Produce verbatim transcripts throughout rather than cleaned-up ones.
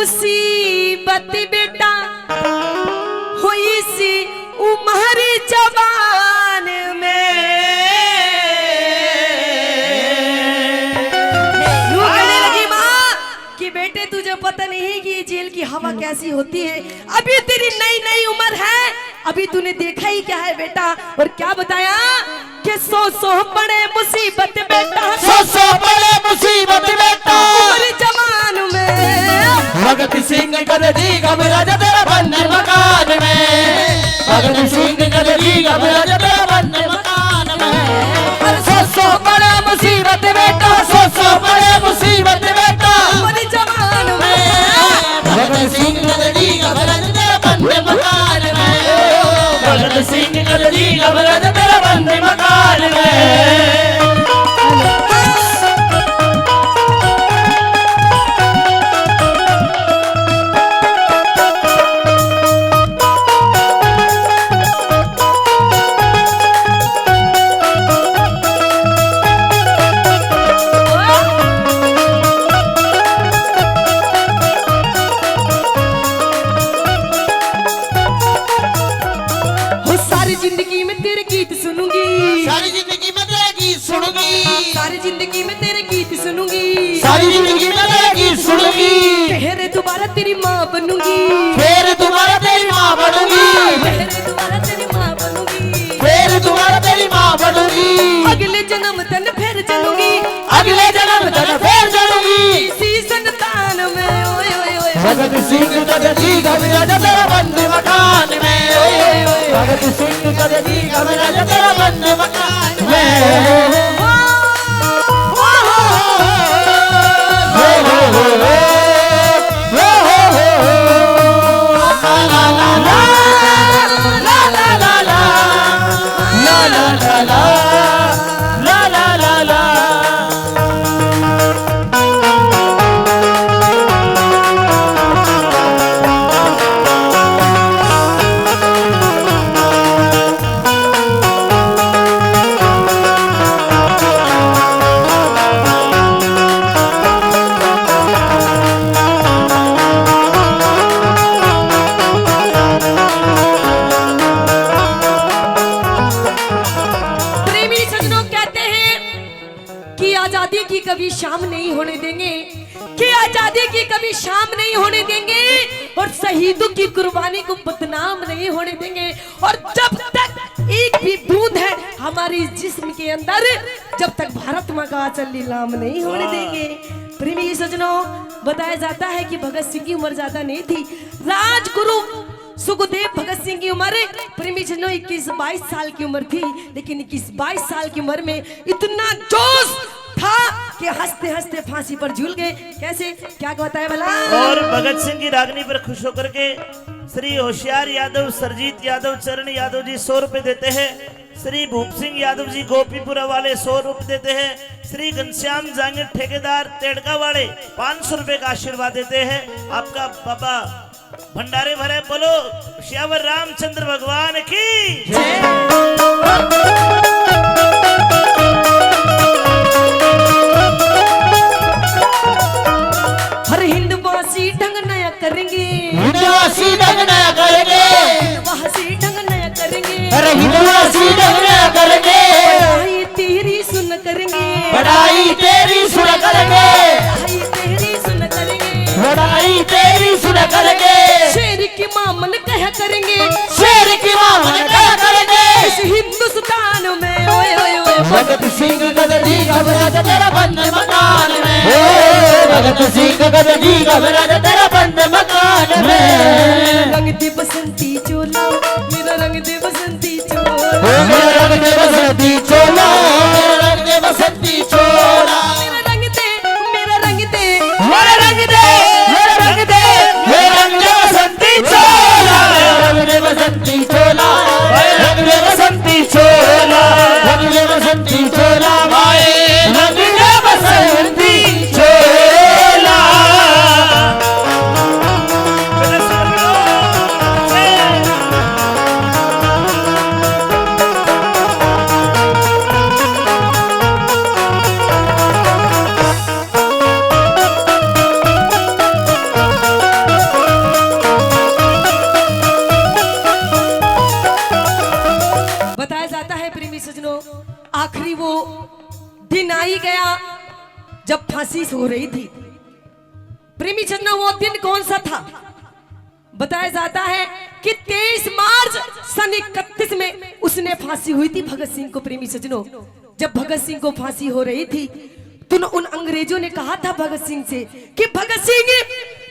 मुसीबत बेटा हुई सी उम्र जवान में। यूं कहने लगी माँ कि बेटे, तुझे पता नहीं कि ये जेल की हवा कैसी होती है। अभी तेरी नई नई उम्र है, अभी तूने देखा ही क्या है बेटा। और क्या बताया कि सौ सौ पड़े मुसीबत बेटा, सौ सौ पड़े मुसीबत बेटा। उम्र जवान में भगत सिंह कर दी घबराहट तेरा बंद मकान में। भगत सिंह कर दी घबराहट तेरा बंद मकान में। अरे सौ सौ पड़े मुसीबत बेटा, सौ सौ पड़े मुसीबत बेटा। उम्र जवान में भगत सिंह कर दी घबराहट तेरा बंद मकान में। भगत सिंह कर दी घबराहट तेरा बंद मकान में। हो सारी जिंदगी में तेरे गीत सुनूंगी। सारी जिंदगी में तेरे गीत सुनूंगी। सारी जिंदगी में तेरे गीत सुनूंगी। सारी जिंदगी में तेरे गीत सुनूंगी। फिर दोबारा तेरी माँ बनूंगी। फिर दोबारा तेरी माँ बनूंगी। फिर दोबारा तेरी माँ बनूंगी। फिर दोबारा तेरी माँ बनूंगी। अगले जन्म तन फिर चलूंगी। अगले जन्म तन फिर चलूंगी। इसी संतान में ओए ओए ओए। भगत सिंह कर दी घबराहट तेरा बंद मकान में। ओए ओए ओए। भगत सिंह कर दी घबराहट तेरा बंद मकान में। प्रेमी सज्जनों, कहते हैं कि आजादी की कभी शाम नहीं होने देंगे, कि आजादी की कभी शाम नहीं होने देंगे और शहीदों की कुर्बानी को बदनाम नहीं होने देंगे। और जब तक एक भी बूंद है हमारे जिस्म के अंदर, जब तक भारत माँ का आंचल नीलाम नहीं होने देंगे। प्रेमी सज्जनों, बताया जाता है कि भगत सिंह की उम्र ज्यादा नहीं थी। राजगुरु सुखदेव भगत सिंह की उम्र, प्रेमी सज्जनों, इक्कीस बाईस साल की उम्र थी, लेकिन इक्कीस बाईस साल की उम्र में इतना जोश था कि हंसते हंसते फांसी पर झूल गए। कैसे, क्या बताया भला? और भगत सिंह की रागनी पर खुश होकर के श्री होशियार यादव, सरजीत यादव, चरण यादव जी सौ रुपए देते हैं। श्री भूप सिंह यादव जी गोपीपुरा वाले सौ रुपए देते हैं। श्री घनश्याम जांगिर ठेकेदार तेड़का वाले पाँच सौ रुपए का आशीर्वाद देते हैं। आपका बाबा भंडारे भरे, बोलो सियावर रामचंद्र भगवान की। हर हिंदवासी ढंग नया करेंगे। हिंदवासी ढंग नया करेंगे। हिंदवासी ढंग नया करेंगे। अरे हिंदवासी ढंग नया करेंगे। बड़ाई तेरी सुन करेंगे। बड़ाई तेरी सुन करेंगे। बड़ाई तेरी सुन करेंगे। बड़ाई तेरी सुन करेंगे। शेर की माँ मन कहा करेंगे। शेर की माँ मन कहा करेंगे। इस हिंदुस्तान में ओए ओए ओए। भगत सिंह कर दी घबराहट तेरा बंद मकान में। ओ, भगत सिंह कर दी घबराहट तेरा बंद मकान में। रंग दे बसंती चोला, मेरा रंग दे बसंती चोला। ओ, मेरा रंग दे बसंती चोला, मेरा रंग दे बसंती चोला। मेरा रंग दे, मेरा रंग दे, मेरा रंग दे, मेरा रंग दे, मेरा रंग दे बसंती चोला, मेरा रंग दे बसंती चोला, मेरा रंग दे बसंती चोला, रंग दे बसंती चोला, माए रंग दे बसंती चोला। फांसी हो रही थी। प्रेमी सज्जनों, वो दिन कौन सा था? बताया जाता है कि तेईस मार्च सन इकतीस में उसने फांसी हुई थी भगत सिंह को। प्रेमी सज्जनों, जब भगत सिंह को फांसी हो रही थी, तो उन अंग्रेजों ने कहा था भगत सिंह से कि भगत सिंह,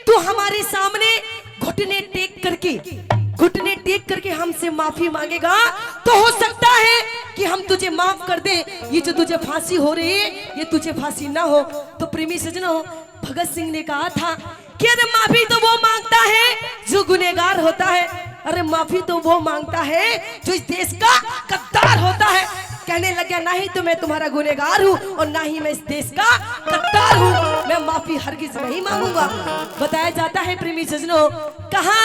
तू हमारे सामने घुटने टेक करके, घुटने टेक करके हमसे माफी मांगेगा, तो हो सकता है कि हम तुझे माफ कर दें। ये जो तुझे फांसी हो रही है, ये तुझे फांसी ना हो। तो प्रेमी सज्जनों, भगत सिंह ने कहा था कि अरे, माफी तो वो मांगता है जो गुनहगार होता है, अरे, माफी तो वो मांगता है जो इस देश का गद्दार होता है। कहने लग गया, ना ही तो मैं तुम्हारा गुनहगार हूँ और ना ही मैं इस देश का गद्दार हूँ, मैं माफी हरगिज नहीं मांगूंगा। बताया जाता है प्रेमी सज्जनों, कहा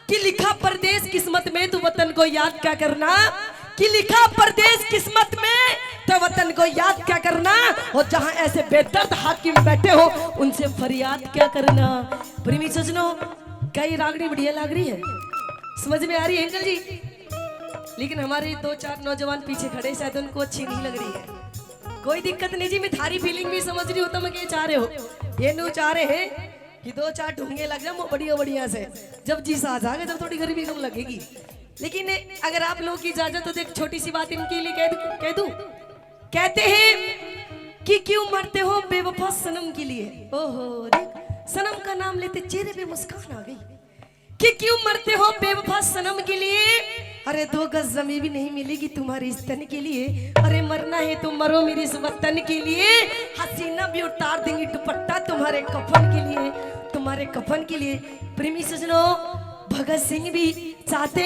कि लिखा परदेस किस्मत में, तो वतन को याद क्या करना, कि लिखा परदेस किस्मत में, तो वतन को याद क्या करना। और जहां ऐसे बेदर्द हाकिम बैठे हो, उनसे फरियाद क्या करना। प्रेमी सज्जनों, क्या ये रागनी बढ़िया लग रही है? समझ में आ रही है अंकल जी? लेकिन हमारे दो चार नौजवान पीछे खड़े, शायद उनको अच्छी नहीं लग रही है। कोई दिक्कत नहीं जी, मैं थारी फीलिंग भी समझ रही हूँ, तुम क्या चाह रहे हो। ये न्यू चाह रहे हैं कि दो चार ढूंगे लग जाए बढ़िया बढ़िया से, जब जी सा आ जाएगा, जब थोड़ी गर्मी कम लगेगी। लेकिन अगर आप लोगों की इजाजत हो तो एक छोटी सी बात इनके लिए कह दूं, कह दूं। कहते हैं कि क्यों मरते हो बेवफा सनम के लिए। ओहो रे, सनम का नाम लेते चेहरे पे मुस्कान आ गई। कि क्यों मरते हो बेवफा सनम के लिए। अरे, दो गज जमीन भी नहीं मिलेगी तुम्हारे इस तन के लिए। अरे, मरना है तो मरो मेरे इस वतन के लिए। हसीना भी उतार देंगी दुपट्टा तुम्हारे कफन के लिए, तुम्हारे कफन के लिए। प्रेमी सज्जनों, भगत सिंह भी चाहते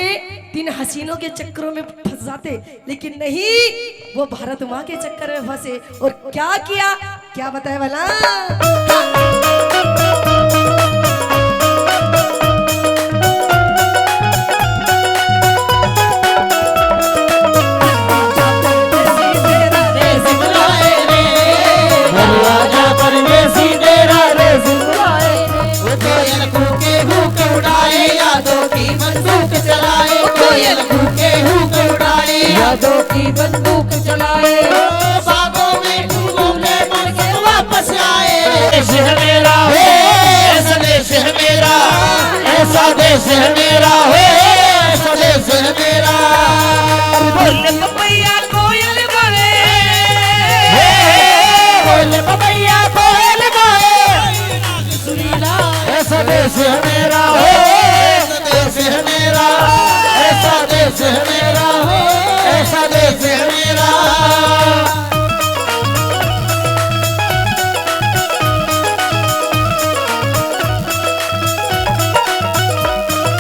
इन हसीनों के चक्करों में फंस जाते, लेकिन नहीं, वो भारत माँ के चक्कर में फंसे। और क्या किया, क्या बताया भला? वो कोयल कूके हुक उड़ाए, यादों की बंदूक चलाए। वो कोयल कूके हुक उड़ाए, यादों की बंदूक चलाए। ओ बागों में फूलों के महके वापस आए। देश है मेरा, हे, ऐसा देश है मेरा, ऐसा देश है मेरा, हे, ऐसा देश है मेरा। बोल पपैया कोयल बोले, हे, बोल पपैया कोयल बोले। ऐसा देश है मेरा, हो, ऐसा देश है मेरा, ऐसा देश है मेरा, हो, ऐसा देश है मेरा।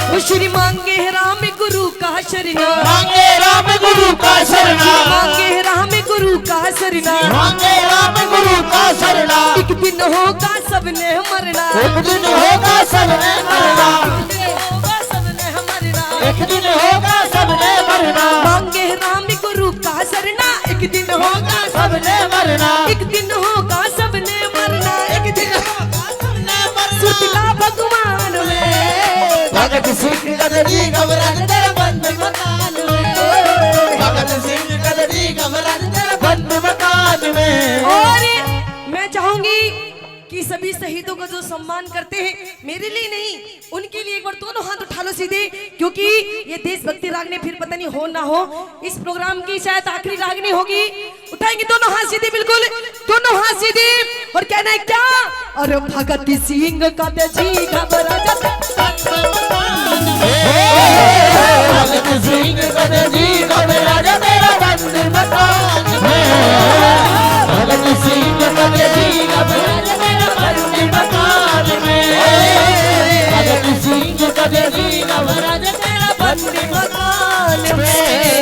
ओ श्री मांगे राम गुरु का शरणा। मांगे राम गुरु का शरणा। मांगे राम गुरु का शरणा। मांगे राम गुरु का शरणा। एक दिन होगा सबने मरना। एक दिन होगा सबने मरना। एक दिन होगा सबने मरना। एक दिन होगा सबने मरना। मांगे राम गुरु का शरणा। एक दिन होगा सबने मरना। एक दिन होगा सबने मरना। एक दिन होगा सुतला भगवान में। भगत सिंह कदे जी घबरा तेरा बंद मकान में। भगत सिंह कदे जी घबरा तेरा बंद मकान में। और मैं चाहूंगी कि सभी शहीदों का जो सम्मान करते हैं, मेरे लिए नहीं, उनके लिए एक बार दोनों हाथ उठा लो सीधे, क्योंकि ये देशभक्ति रागनी फिर पता नहीं हो ना हो, इस प्रोग्राम की शायद आखिरी रागनी होगी। उठाएंगे दोनों हाथ सीधे, बिल्कुल दोनों हाथ सीधे, और कहना है क्या? और भगत सिंह कदे जी घबरा जा। भगत सिंह कदे जी घबरा जा तेरा बंद मकान में। भगत सिंह कदे जी घबरा जा तेरा बंद मकान में। भगत सिंह कदे जी घबरा जा तेरा बंद मकान में।